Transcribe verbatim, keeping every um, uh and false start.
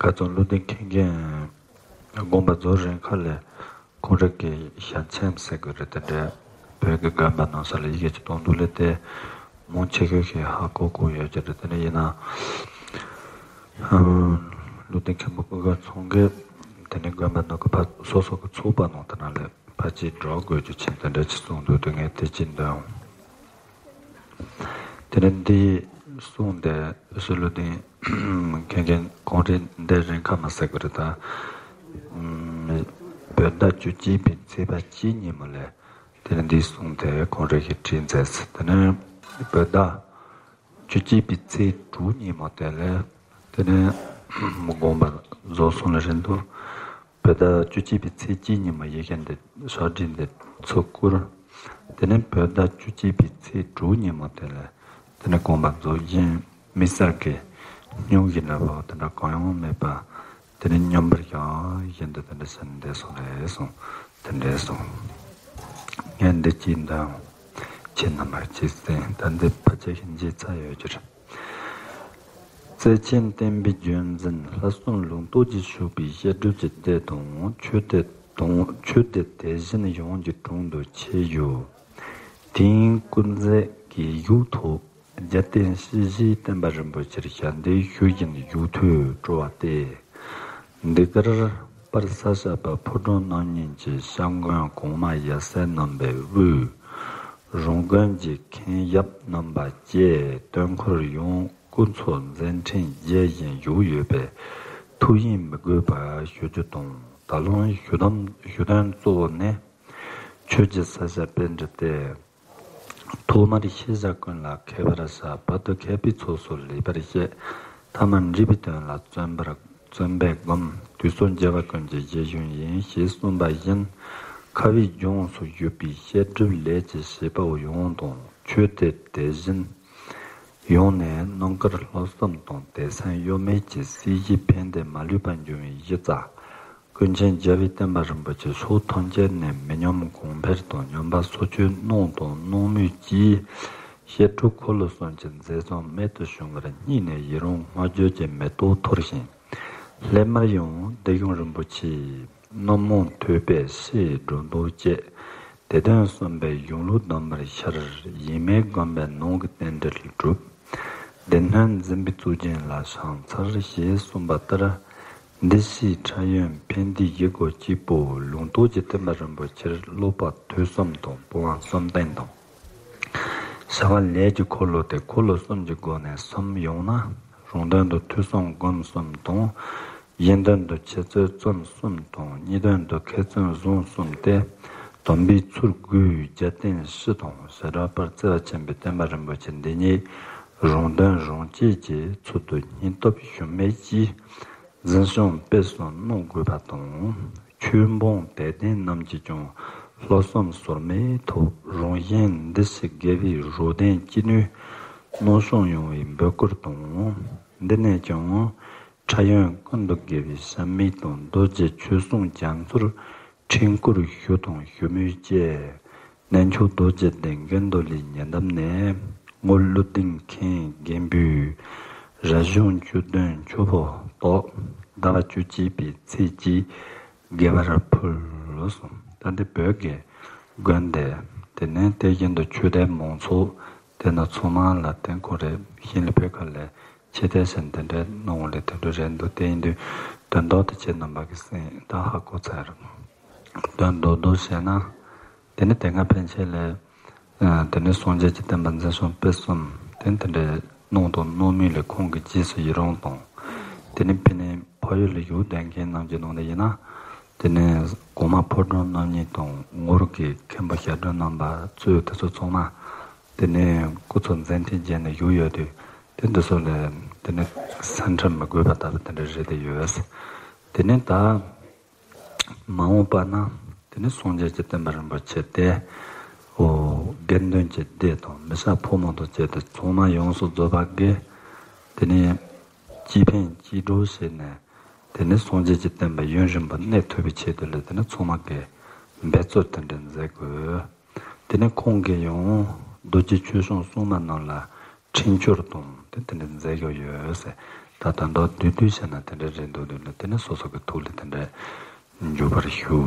ཁ་སང་ཀླུ་ལྡིང་མཁན་རྒན་དགོངས་པ་རྫོགས་རན་ཁ་ལས་ཁོང་རང་གི་ཞལ་ཆེམས་ཟེར་དགོས་རེད། དེ་འདྲ་བོད་ཀྱི་དགོན་པ་ནང་ས་ལ་ཡི་གེ་ཅིག་གཏོང་འདུག་ལས། དེ་མང་ཆེ་ཤོས་ཤིག་ཧ་གོ་གོ་ཡོད་ཀྱི་རེད། དེ་ནས་ཡིན་ན་ཀླུ་ལྡིང་མཁན་པོ་ཀུན་དགའ་ཚང་གིས་དེ་ནས་དགོན་པ་ནང་གི་ཕ་སོ་སོ་གི་ཚོགས་པ་ནང་དེ་ན་ལས་ཕ་ཅིག་འགྲོ་དགོས་རྒྱུ་ཆེན་དེ་འདྲ་ཅིག་གསུངས་འདུག་དེ་ངས་དེ་ཅིག་འདོན། དེ་ནས་འདི་གསུངས་ཏེ་ཨུ་སུ་ཀླུ་ལྡིང་མཁན་རྒན་གངས་རི་ལྡེ་རིང་ཁ་མ་ཟེར་གི་རེད་ད། བོད་ཟླ་བཅུ་གཅིག་པའི་ཚེས་པ་གཅིག་ཉིན་མོ་ལས་དེ་ནས་འདི་གསུངས་ཏེ་ཁོང་རང་གིས་བྲིས་མཛད་ཟེར། དེ་ནས་བོད་ཟླ་བཅུ་གཅིག་པའི་ཚེས་དྲུག་ཉིན་མོ་དེ་ལས་དེ་ནས་དགོངས་པ་རྫོགས་སོང་ལ་རེད་འདུག་བོད་ཟླ་བཅུ་གཅིག་པའི་ཚེས་གཅིག་ཉིན་མོ་ཡི་གེ་འདི་ཕྱག་བྲིས་འདི་ཚུར་བསྐུར། དེ་ནས་བོད་ཟླ་བཅུ་གཅིག་པའི་ཚེས་དྲུག་ཉིན་མོ་དེ་ལ་དེ་ནས་དགོངས་པ་རྫོགས་ཡིན། མི་གསར་གྱི་སྙུང་གཞི་འདྲ་བོ་དེ་འདྲ་གང་ཡང་མེད་པ། དེ་ནས་སྙོམས་པར་ཞུགས་བཞིན་དུ་དེ་འདྲ་ཟེར་ནས་འདས་སོང་རེད་གསུངས། དེ་འདྲས་གསུངས། ངས་འདི་གཅིག་འདོན། ཁྱེད་རྣམ་པར་གཅིག་གསན། ད་འདི་ཕལ་ཆེར་ཞིག་མཇལ་ཚར་ཡོད་ཀྱི་རེད། རྩེ་ཆེན་བསྟན་པའི་རྒྱུན་འཛིན་ལྷ་གསུམ་ལུང་རྟོགས་ཀྱིས་ཕྱུག་པའི་བཤད་སྒྲུབ་ཀྱི་སྡེ་དང་ཆོས་སྡེ་དང་ཆོས་སྡེ་དེ་བཞིན་ཡོངས་ཀྱི་དྲུང་དུ་ཆེ་ཞུ། དེང་ཀུན་མཛད་ཀྱི་བཞུགས་ཐོག་རྒྱལ་བསྟན་སྲིད་ཞིའི་བསྟན་པ་རིན་པོ་ཆེར་ཞལ་འདེབས་ཞུ་བཞིན་བཞུགས་ཐོས་སྤྲོ་བ་སྟེ། འདི་གར་པར་ས་སྐྱ་པ་ཕོ་བྲང་རྣམ་གཉིས་ཀྱི་སྐྱབས་མགོན་གོང་མ་ཡབ་སྲས་རྣམ་པའི་དབུས། རོང་དགོན་གྱི་མཁན་ཡབ་རྣམ་པ་བཅས་སྟོན་འཁོར་ཡོངས་སྐུ་ཚོགས་མཛད་འཕྲིན་རྒྱས་བཞིན་བཞུགས་ཡོད་པས་ཐུགས་ཡིད་མི་དགོས་པ་ཞུ་རྒྱུ་དང་། ད་ལུང་ཞུ་དོན་ཞུ་དོན་གཙོ་བོ་ནི་ཆོས་ཀྱི་ས་སྐྱ་པཎྜི་ཏས། ཐོག་མར་ཤེས་བྱ་ཀུན་ལ་མཁས་པར་བྱ། བར་དུ་མཁས་པའི་ཚོགས་སུ་ལེགས་པར་བཤད། ཐ་མར་འབྲས་བུའི་དོན་ལ་བརྩོན་པར་བརྩོན་པས་བསྒོམ། དུས་གསུམ་རྒྱལ་བ་ཀུན་གྱི་རྗེས་གཞུང་ཡིན། ཞེས་གསུངས་པ་བཞིན་ཁ་བའི་ལྗོངས་སུ་བཞུགས་པའི་བཤད་སྒྲུབ་ལས་ཀྱི་བྱེད་པ་པོ་ཡོངས་དང་ཆོས་སྡེ་དེ་བཞིན་ཡོངས་ནས་རྣམ་དཀར་ལྷག་བསམ་དང་དད་སེམས་གཡོ་མེད་ཀྱི་སྲིད་ཞིའི་ཕན་བདེ་མ་ལུས་པ་འབྱུང་བའི་གཞི་རྩ། ཀུན་མཁྱེན་རྒྱལ་བའི་བསྟན་པ་རིན་པོ་ཆེ་ཕྱོགས་ཐམས་ཅད་ནས་མི་ཉམས་གོང་འཕེལ་དང་སྙོམས་པ་སོར་ཆུད་གནང་དང་གནང་མུས་ཀྱིས་བཤད་སྒྲུབ་འཁོར་ལོ་གསུམ་གྱི་མཛད་བཟང་རྨད་དུ་བྱུང་བར་སྙིང་ནས་ཡི་རང་བསྔགས་བརྗོད་ཀྱི་མེ་ཏོག་འཐོར་ཞིང་། སླད་མར་ཡང་སྡེ་གཞུང་རིན་པོ་ཆེའི་རྣམ་མང་ཐོས་པའི་སྲས་སྒྲོ་འདོགས་བཅད། དེ་དོན་གསུམ་པའི་གཞུང་ལུགས་གདམས་པར་ཤར། ཡིད་མེད་དགོན་པའི་ནང་གི་རྟེན་འབྲེལ་གྲུབ། སྡེ་སྣོད་འཛིན་པའི་གཙུག་རྒྱན་ལ་ཕྱག་འཚལ་ཞེས་གསུངས་པ་ལྟར། འདི་ཕྱིའི་ཕྲ་ཡོན་ཕན་བདེའི་གཞི་སྒོ་གཅིག་པུ་ལུང་རྟོགས་ཀྱི་བསྟན་པ་རིན་པོ་ཆེར་སློབ་པ་ཐོས་བསམ་དང་སྤོང་བ་བསམ་གཏན་དང་། བྱ་བ་ལས་ཀྱི་འཁོར་ལོ་དེ་འཁོར་ལོ་གསུམ་གྱི་སྒོ་ནས་གསུམ་ཡོང་ན། རང་དོན་དུ་ཐོས་བསམ་སྒོམ་གསུམ་དང་། གཞན་དོན་དུ་འཆད་རྩོད་རྩོམ་གསུམ་དང་། གཉིས་དོན་དུ་མཁས་བཙུན་བཟང་གསུམ་སྟེ། དམ་པའི་ཚུལ་དགུའི་རྒྱལ་བསྟན་སྤྱི་དང་བྱེ་བྲག་པར་བརྩེ་བ་ཆེན་པོའི་བསྟན་པ་རིན་པོ་ཆེ་འདི་ཉིད་རང་དོན་རང་གཅེས་ཀྱི་ཚུལ་དུ་སྙིང་སྟོབས་ཞུམ་མེད་ཀྱིས་འཛིན་སྐྱོང་སྤེལ་གསུམ་གནང་དགོས་པ་དང་། ཆོས་འབངས་དད་ལྡན་རྣམས་ཀྱིས་ཀྱང་ལྷག་བསམ་ཟོལ་མེད་ཐོག་རང་གཞན་འདི་ཕྱི་དགེ་བའི་རོ་ལྡན་ཅི་ནུས་སྣང་སྤྱོད་ཡོང་བའི་འབོད་སྐུལ་དང་། འདི་ནས་ཀྱང་ཕྲ་ཡོན་ཀུན་ཏུ་དགེ་བའི་བྱམས་སྨྲས་དང་། རྡོ་རྗེ་ཆོས་སྲུང་རྒྱ་མཚོར་འཕྲིན་བསྐུར་ཞུ་དང་ཞུ་མུས་བཅས། གནས་མཆོག་རྡོ་རྗེ་གདན་དགེ་འདུན་ལས་ཉེ་འདབས་ནས། རྔོག་ཀླུ་ལྡིང་མཁན་རྒན་པོས་རབ་བྱུང་བཅུ་བདུན་ཆུ་ཕོ་སྟག་ཟླ་བ་བཅུ་གཅིག་པའི་ཚེས་གཅིག་དགེ་བར་ཕུལ་གསུངས། ད་འདི་བོད་ཀྱི་དགོན་སྡེ། དེ་ནས་དེ་བཞིན་དུ་ཆོས་སྡེ་མང་ཚོགས་དེ་ནང་ཚང་མ་ལ་དེ་ཁོ་རེ་ཤིང་ལ་ཕེབས་ཁ་ལས་ཆེ་དེ་ཟེར་འདི་འདྲའི་གནང་བ་ལས་དེ་འདྲ་རེད་འདུག་དེ་ཡིན་དུས་དོན་དག་དེ་ཁྱེད་རྣམ་པ་གི་སེམས་ད་ཧ་གོ་ཚར། དོན་རྡོག་རྡོག་བཤད་ན། དེ་ནི་དེ་སྔ་ཕན་ཆད་ལས། དེ་ནི་སངས་རྒྱས་ཀྱི་བསྟན་པ་འཛིན་སྐྱོང་སྤེལ་གསུམ་དེ་དེ་འདྲའི་གནང་དང་གནང་མུས་ལས་ཁོང་གི་རྗེས་སུ་ཡི་རང་དང་། དེ་ནི་ཕ་ནི་ཕ་ཡུལ་ལ་བཞུགས་བསྡད་མཁན་རྣམས་ཀྱི་ནང་ནས་ཡིན་ན། དེ་ནི་གོང་མ་ཕོ་བྲང་རྣམ་གཉིས་དང་ངོར་གྱི་མཁན་པོ་ཞབས་དྲུང་རྣམ་པ་གཙོས་དེ་ཚོ་ཚང་མ། དེ་ནི་སྐུ་ཚོགས་མཛད་འཕྲིན་རྒྱས་ནས་བཞུགས་ཡོད་དུས་དེ་འདི་ཚོ་ལས་དེ་ནི་སེམས་ཁྲལ་མི་དགོས་པ་ལྟ་བུ་དེ་འདྲ་རེད་དེ་ཡོད། དེ་ནི་ད། མ་འོངས་པ་ན་དེ་ནི་སངས་རྒྱས་ཀྱི་བསྟན་པ་རིན་པོ་ཆེ་དེ། འོ་དགེ་འདུན་གྱི་སྡེ་དང་མི་སྐྱ་ཕོ་མོ་དང་བཅས་ཏེ་ཚང་མ་ཡོངས་སུ་རྫོགས་པ་གིས། དེ་ནི་གཅིག་ཕན་གཅིག་གྲོགས་བྱས་ནས། དེ་ནི་སངས་རྒྱས་ཀྱི་བསྟན་པ་ཡུན་རིང་པོ་གནས་ཐུབ་པའི་ཆེད་དུ་ལས་དེ་ནི་ཚང་མ་གིས་འབད་རྩོལ་དེ་འདྲ་མཛད་དགོས། དེ་ནས་ཁོང་གིས་ཡང་རྡོ་རྗེ་ཆོས་སྲུང་སྲུང་མ་རྣམས་ལ་ འཕྲིན་སྦྱོར་གཏོང་དེ་དེ་འདྲ་མཛད་ཀྱི་ཡོད་ཟེར། ད་ད་ལྟ་བསྡུས་བསྡུས་བྱས་ན་དེ་འདྲ་རེད་འདུག་དུས་ལ་དེ་ནི་སོ་སོ་གི་ཐུགས་ལ་དེ་འདྲ་འཇུག་པར་ཞུ།